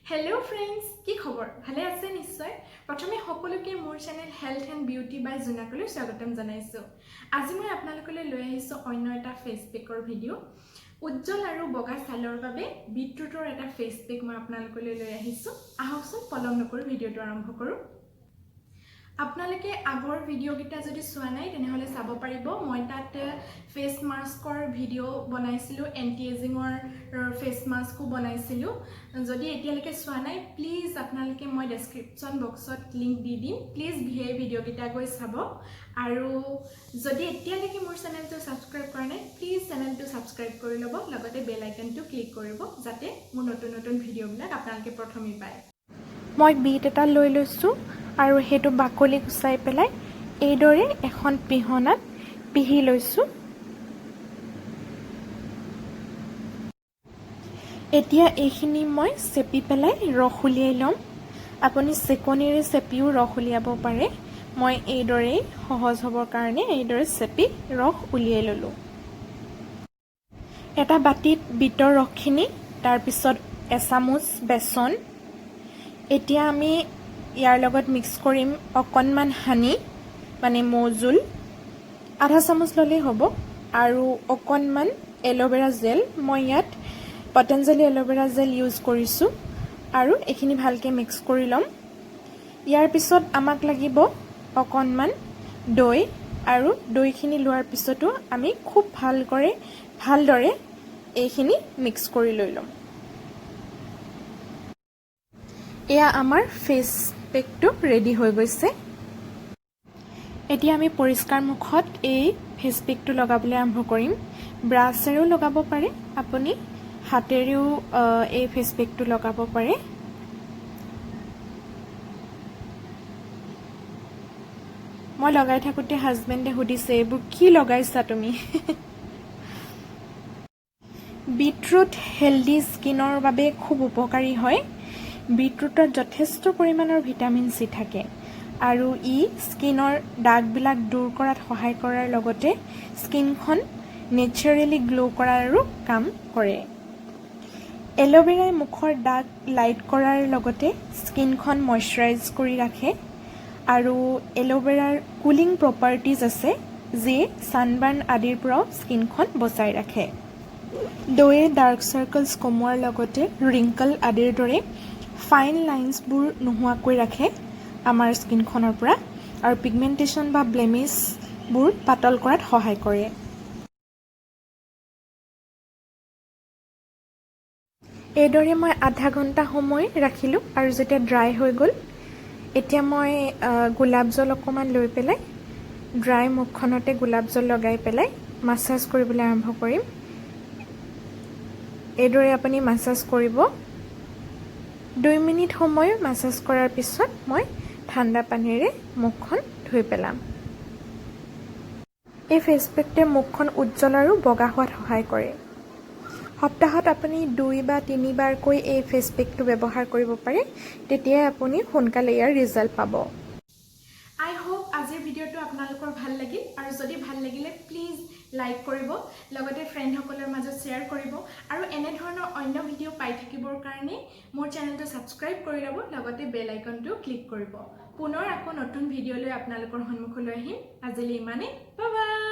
Hello' friends, কি খবৰ? ভালে আছে নিশ্চয়। প্ৰথমে সকলোকে মোৰ চেনেল হেল্থ এণ্ড বিউটি বাই জোনাকলৈ স্বাগতম জনাইছোঁ। আজি মই আপোনালোকলৈ লৈ আহিছোঁ অন্য এটা ফেচ পেকৰ ভিডিঅ'। উজ্জ্বল আৰু বগা ছালৰ বাবে বিটৰুটৰ এটা ফেচ পেক মই আপোনালোকলৈ লৈ আহিছোঁ। আহকচোন, পলম নকৰি ভিডিঅ'টো আৰম্ভ কৰোঁ। আপোনালোকে আগৰ ভিডিঅ'কেইটা যদি চোৱা নাই, তেনেহ'লে চাব পাৰিব। মই তাত ফেচ মাস্কৰ ভিডিঅ' বনাইছিলোঁ, এণ্টি এজিঙৰ ফেচ মাস্কো বনাইছিলোঁ। যদি এতিয়ালৈকে চোৱা নাই, প্লিজ আপোনালোকে, মই ডেছক্ৰিপশ্যন বক্সত লিংক দি দিম, প্লিজ সেই ভিডিঅ'কেইটা গৈ চাব। আৰু যদি এতিয়ালৈকে মোৰ চেনেলটো ছাবস্ক্ৰাইব কৰা নাই, প্লিজ চেনেলটো ছাবস্ক্ৰাইব কৰি ল'ব, লগতে বেল আইকনটো ক্লিক কৰিব, যাতে মোৰ নতুন নতুন ভিডিঅ'বিলাক আপোনালোকে প্ৰথমেই পায়। মই বিট এটা লৈ লৈছোঁ আৰু সেইটো বাকলি গুচাই পেলাই এইদৰে এখন পিহনাত পিহি লৈছোঁ। এতিয়া এইখিনি মই চেপি পেলাই ৰস উলিয়াই ল'ম। আপুনি চেকনিৰে চেপিও ৰস উলিয়াব পাৰে। মই এইদৰেই সহজ হ'বৰ কাৰণে এইদৰে চেপি ৰস উলিয়াই ল'লোঁ। এটা বাতিত বিটৰ ৰসখিনি, তাৰপিছত এচামুচ বেচন। এতিয়া আমি ইয়াৰ লগত মিক্স কৰিম অকণমান হানি, মানে মৌজোল, আধা চামুচ ল'লেই হ'ব, আৰু অকণমান এল'ভেৰা জেল। মই ইয়াত পতঞ্জলি এল'ভেৰা জেল ইউজ কৰিছোঁ আৰু এইখিনি ভালকৈ মিক্স কৰি ল'ম। ইয়াৰ পিছত আমাক লাগিব অকণমান দৈ আৰু দৈখিনি লোৱাৰ পিছতো আমি খুব ভালদৰে এইখিনি মিক্স কৰি লৈ ল'ম। এয়া আমাৰ ফেচ পেকটো ৰেডি হৈ গৈছে। এতিয়া আমি পৰিষ্কাৰ মুখত এই ফেচ পেকটো লগাবলৈ আৰম্ভ কৰিম। ব্ৰাছেৰেও লগাব পাৰে, আপুনি হাতেৰেও এই ফেচ পেকটো লগাব পাৰে। মই লগাই থাকোঁতে হাজবেণ্ডে সুধিছে, "এইবোৰ কি লগাইছা তুমি?" বিটৰুট হেল্ডি স্কিনৰ বাবে খুব উপকাৰী হয়। বিটৰুটত যথেষ্ট পৰিমাণৰ ভিটামিন চি থাকে আৰু ই স্কিনৰ দাগবিলাক দূৰ কৰাত সহায় কৰাৰ লগতে স্কিনখন নেচাৰেলি গ্ল' কৰাৰো কাম কৰে। এল'ভেৰাই মুখৰ দাগ লাইট কৰাৰ লগতে স্কিনখন মইশ্চাৰাইজ কৰি ৰাখে আৰু এল'ভেৰাৰ কুলিং প্ৰপাৰ্টিজ আছে, যিয়ে ছানবাৰ্ণ আদিৰ পৰাও স্কিনখন বচাই ৰাখে। দৈয়ে ডাৰ্ক চাৰ্কলছ কমোৱাৰ লগতে ৰিংকল আদিৰ দৰে ফাইন লাইনছবোৰ নোহোৱাকৈ ৰাখে আমাৰ স্কিনখনৰ পৰা আৰু পিগমেণ্টেশ্যন বা ব্লেমিছবোৰ পাতল কৰাত সহায় কৰে। এইদৰে মই আধা ঘণ্টা সময় ৰাখিলোঁ আৰু যেতিয়া ড্ৰাই হৈ গ'ল, এতিয়া মই গোলাপ জল অকণমান লৈ পেলাই ড্ৰাই মুখখনতে গোলাপ জল লগাই পেলাই মাছাজ কৰিবলৈ আৰম্ভ কৰিম। এইদৰে আপুনি মাছাজ কৰিব। 2 মিনিট সময় মাছাজ কৰাৰ পিছত মই ঠাণ্ডা পানীৰে মুখখন ধুই পেলাম। এই ফেচ পেকটোৱে মুখখন উজ্জ্বল আৰু বগা হোৱাত সহায় কৰে। সপ্তাহত আপুনি দুই বা তিনিবাৰকৈ এই ফেচ পেকটো ব্যৱহাৰ কৰিব পাৰে, তেতিয়াই আপুনি সোনকালে ইয়াৰ ৰিজাল্ট পাব। আই হোপ আজিৰ ভিডিঅ'টো আপোনালোকৰ ভাল লাগিল আৰু যদি ভাল লাগিলে, প্লিজ লাইক কৰিব, লগতে ফ্ৰেণ্ডসকলৰ মাজত শ্বেয়াৰ কৰিব আৰু এনেধৰণৰ অন্য ভিডিঅ' পাই থাকিবৰ কাৰণে মোৰ চেনেলটো ছাবস্ক্ৰাইব কৰি ল'ব, লগতে বেল আইকনটো ক্লিক কৰিব। পুনৰ আকৌ নতুন ভিডিঅ' লৈ আপোনালোকৰ সন্মুখলৈ আহিম। আজিলৈ ইমানেই, বাই বাই।